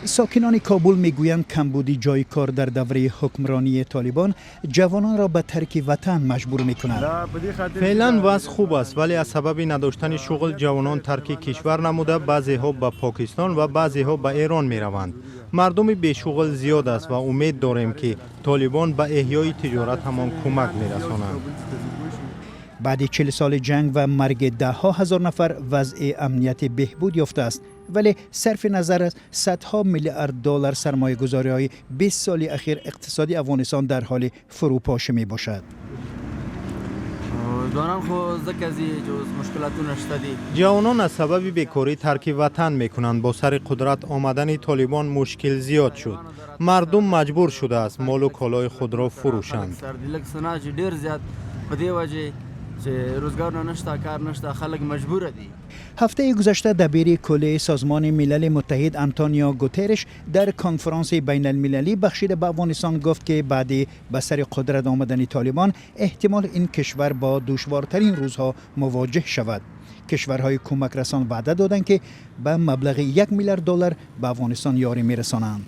Сокинони Кобул мегӯянд, камбуди ҷойи кор дар давраи ҳукмронии Толибон ҷавононро ба тарки ватан маҷбур мекунад. Феълан вазъ хуб аст, вале аз сабаби надоштани шуғл ҷавонон тарки кишвар намуда, баъзеҳо ба Покистон ва баъзеҳо ба Эрон мераванд. Мардуми бешуғл зиёд аст ва умед дорем, ки Толибон ба эҳёи тиҷорат ҳамон кӯмак мерасонанд. Баъди 40 соли ҷанг ва марги даҳҳо ҳазор нафар вазъи амнияти беҳбуд ёфтааст, вале сарфи назар аз садҳо миллиард доллар сармоягузориҳои 20 соли ахир, иқтисоди Афғонистон дар ҳоли фурӯпошӣ мебошад. ځوانان خو ځکه ځي چې اوس مشکلاتونه شته دي. Ҷавонон аз сабаби бекорӣ тарки ватан мекунанд. Бо сари қудрат омадани Толибон мушкил зиёд шуд. Мардум маҷбур шудааст молу колои худро фурӯшанд. سر دي لږ څه نه چې ډېر زیات په دې وجه چې روزګارونه نشته، کار نشته، خلک مجبور دي. ҳафтаи гузашта дабири кулли Созмони Милали Муттаҳид Антонио Гутерриш дар конфронси байналмилалӣ, бахшида ба Афғонистон, гуфт, ки баъди ба сари қудрат омадани Толибон эҳтимол ин кишвар бо душвортарин рӯзҳо мувоҷеҳ шавад. Кишварҳои кӯмакрасон ваъда доданд, ки ба маблағи 1 миллиард доллар ба Афғонистон ёрӣ мерасонанд.